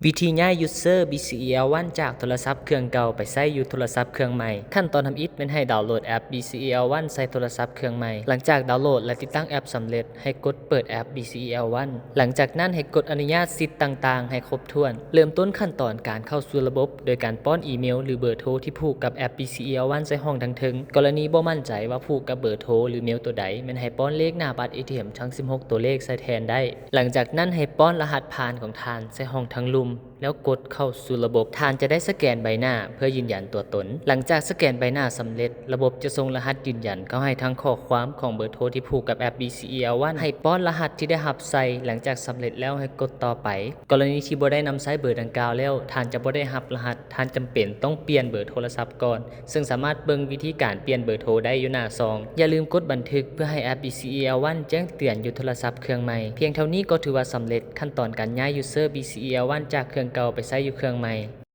ວິທີຍ້າຍ user BCEL one ຈາກໂທລະສັບເຄື່ອງເກົ່າໄປໃຊ້ຢູ່ໂທລະສັບເຄື່ອງໃໝ່. ຂັ້ນຕອນທຳອິດແມ່ນໃຫ້ດາວໂຫຼດແອັບ BCEL one ໃສ່ໂທລະສັບເຄື່ອງໃໝ່. ຫຼັງຈາກດາວໂຫຼດ ແລະ ຕິດຕັ້ງແອັບສຳເລັດ, ໃຫ້ກົດເປີດແອັບ BCEL one. ຫຼັງຈາກນັ້ນໃຫ້ກົດອະນຸຍາດສິດຕ່າງໆໃຫ້ຄົບຖ້ວນ. ເລີ່ມຕົ້ນຂັ້ນຕອນການເຂົ້າສູ່ລະບົບ ໂດຍການປ້ອນອີເມວ ຫຼື ເບີໂທທີ່ຜູກກັບແອັບ BCEL one ໃສ່ຫ້ອງທາງເທິງ. ກໍລະນີບໍ່ໝັ້ນໃຈວ່າຜູກກັບເບີໂທ ຫຼື ເມວໂຕໃດ, ແມ່ນໃຫ້ປ້ອນເລກໜ້າບັດ ATM ທັງສິບຫົກຕົວເລກໃສ່ແທນໄດ້. ຫຼັງຈາກນັ້ນໃຫ້ປ້ອນລະຫັດຜ່ານຂອງທ່ານໃສ່ຫ້ອງທາງລຸ່ມ ແລ້ວກົດເຂົ້າສູ່ລະບົບ. ທ່ານຈະໄດ້ສະແກນໃບໜ້າເພື່ອຢືນຢັນຕົວຕົນ. ຫຼັງຈາກສະແກນໃບໜ້າສຳເລັດ, ລະບົບຈະສົ່ງລະຫັດຢືນຢັນເຂົ້າໃຫ້ທັງຂໍ້ຄວາມຂອງເບີໂທທີ່ຜູກກັບແອັບ BCEL one. ໃຫ້ປ້ອນລະຫັດທີ່ໄດ້ຮັບໃສ່. ຫຼັງຈາກສຳເລັດແລ້ວໃຫ້ກົດຕໍ່ໄປ. ກໍລະນີທີ່ບໍ່ໄດ້ນຳໃຊ້ເບີດັ່ງກ່າວແລ້ວ, ທ່ານຈະບໍ່ໄດ້ຮັບລະຫັດ, ທ່ານຈຳເປັນຕ້ອງປ່ຽນເບີໂທລະສັບກ່ອນ, ເຊິ່ງສາມາດເບິ່ງວິທີການປ່ຽນເບີໂທໄດ້ຢູ່ໜ້າຊອງ. ຢ່າລືມກົດບັນທຶກເພື່ອໃຫ້ແອັບ BCEL one ແຈ້ງເຕືອນຢູ່ໂທລະສັບເຄື່ອງໃໝ່. ພຽງເທົ່ານີ້ກໍຖືວ່າສຳເລັດຂັ້ນຕອນການຍ້າຍ user BCEL one ຈາກເຄື່ອງເກົ່າໄປໃຊ້ຢູ່ເຄື່ອງໃໝ່.